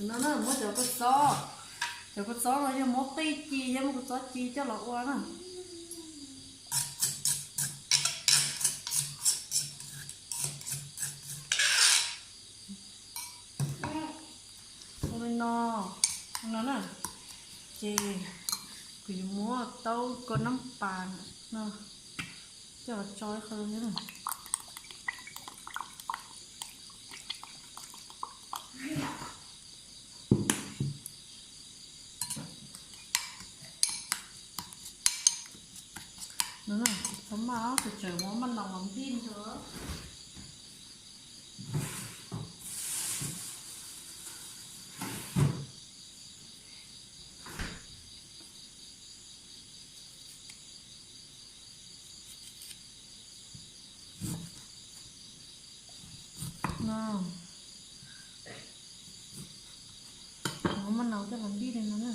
No na, muab cov kua txob, cov kua txob no yog muab qij ci thiab muab kua txob ci coj los ua na. Ua li no, no na, ces kuv yuav muab taub kua nab pas no coj los tso ib qho na. No na, txhob maj, kuv tseem muab maj naus los npij ntag. No, muab maj naus coj los npij li no na,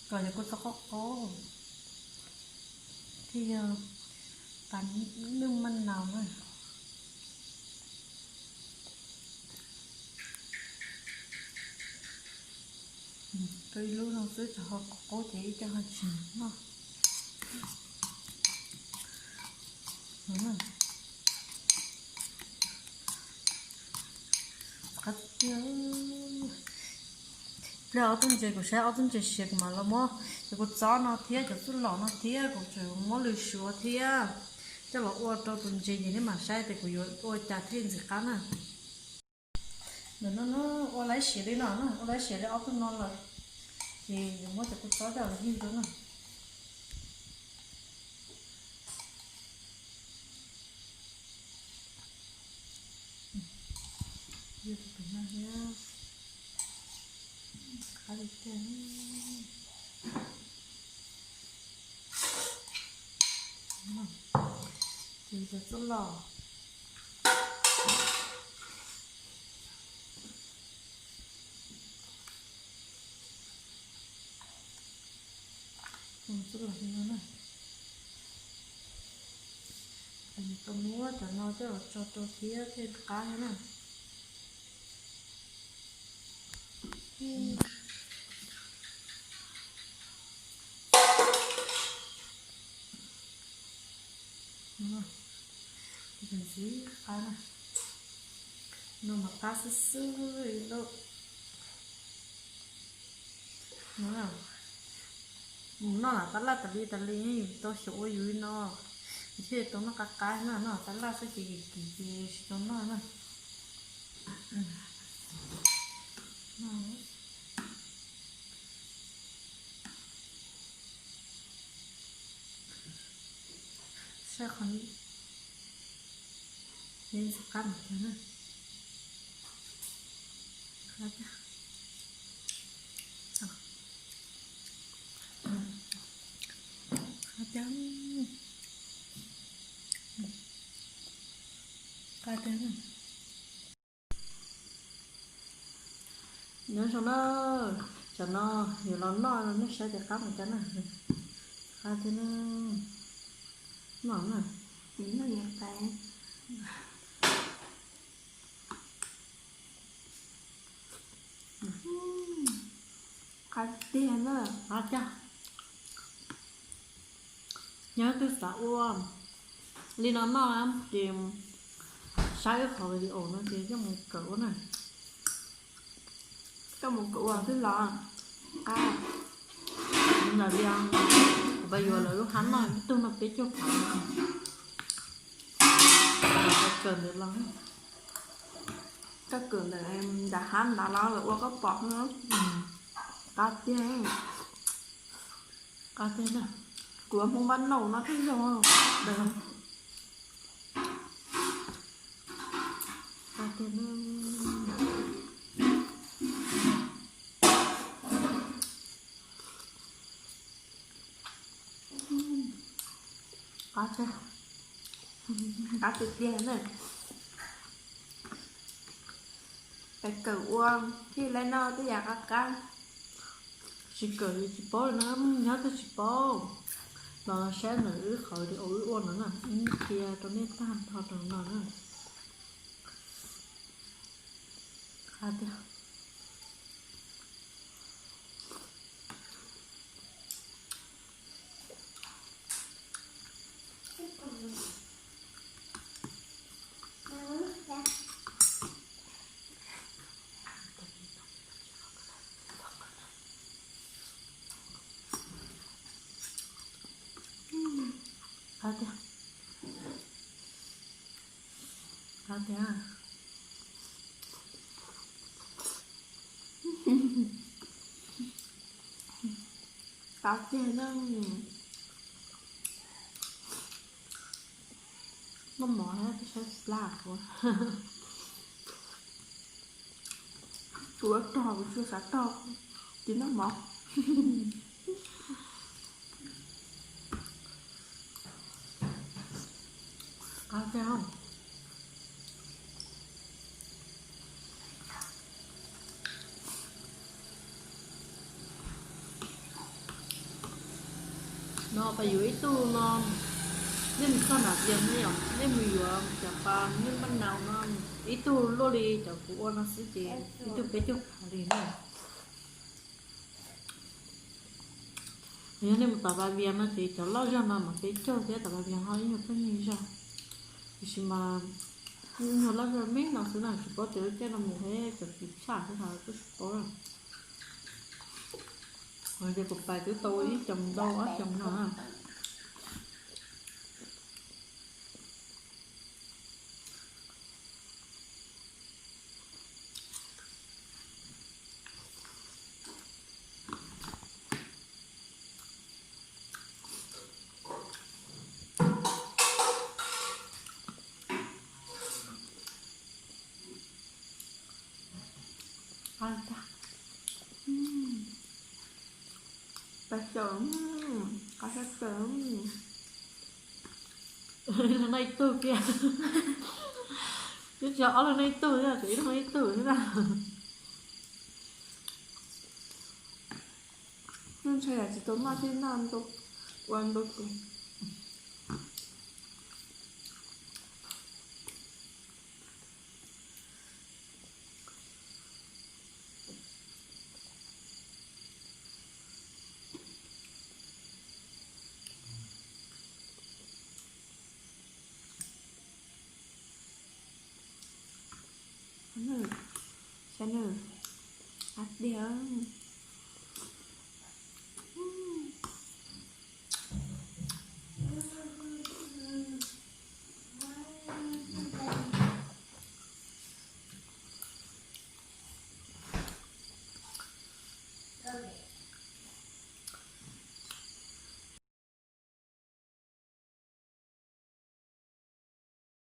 kom cov kua txob qaub qaub thiaj yog pas lwj maj naus na. Rau ib lub no xwb, tsam ho qaub qaub ces ib co ho tsis noj. Qab tiag. Pliag ob tug ntses, kuv saib ob tug ntses siav kuv mam los muab cov kua txob no thiab cov txuj lom no thiab kuv tseem muab lws suav thiab coj los ua rau tus ntses ces nej mam saib tias kuv yuav ua cas thiaj ntxim qab na. Ntawm no ua laib siav li no na, ua laib siav li ob tug no lawm, ces yuav muab cov kua txob coj los yug rau na. Yog tus pem no thiab. Qab li tiag. Ces cov txuj lom. Txuj lom li no na. Ces tau muab cov no coj los tso rau thiab thiaj qab thiab na. Ntxim qab na. No mas qab xwb xwb li lauj. No, mus noj lam tab laj tas li tas li, tau xyaum ua yus li no, thiaj tau noj qab qab na, noj lam tab laj xwb ces kim kim ces tsis tau noj na. Saib qhov neb ntxim qab mas cag na. Qab cag. Qab cag. Qab cag. Nyob zoo na, tsam no yuav los noj nej saib tias qab mus cas na. Qab tiag na. Noj na. Qab tiag na. Qab tiag. Nyob twb xav ua li no noj ces saib wb qhov video no ces coj mus kawm ua na. Coj mus kawm ua twb los qab. Ntawm li kuv pab yuav lawv lub hab noj ib tug no peb caug phav. Kawm ntawm los, koj kawm ntawm nram hab nrad los lawv ua koj pom. Qab tiag. Qab tiag na. Kuv ua Hmoob Npab Nauj no thiaj zoo. Qab tiag na. Qab tiag, qab tiag tiag na. Peb kawm ua thiaj li noj tej yam qab qab. Tsis kawm li tsis paub li no, nyob twb tsis paub. Los saib ntawm wb qhov video wb ua no na, wb qhia rau nej tag nrho rau no na. Qab tiag. Qab tiag. Qab tiag. Qab tiag na. Noj mov thiab saib plab. Kuv ua rog kuv tsis xav tog, tsis noj mov. Qab tiag. No pab yuav ib tug no, nej mus txog nram Vias ne yom, nej mus yuav cov pas niag npaj nau no, ib tug luaj li cov kuv ua no xwb ces ib tug peb caug phav li na. Yog nej mus tom Pas Vias no ces cov loj zog no mas peb caug thiab, tom Pas Vias ho ib nyuag pheej yig zog. Tiam sis mas ib nyuag loj zog me no xwb na, tsis paub tias lub caij no mus thiab cov tsis tshaj thiab no kuj tsis paub. Ces kuv pais twb tau ib xyoos ntau ob xyoos no na. Qab tag. Qab xyaw, qab sab plaws. Ib leeg noj ib tug kiag. Twb tsis yog ob leeg noj ib tug thiab, tsuas ib leeg noj ib tug xwb ntag. Lub ntshai yam tsis tau noj thiab noj ntau, ua ntau tus. Saib na, qab tiag.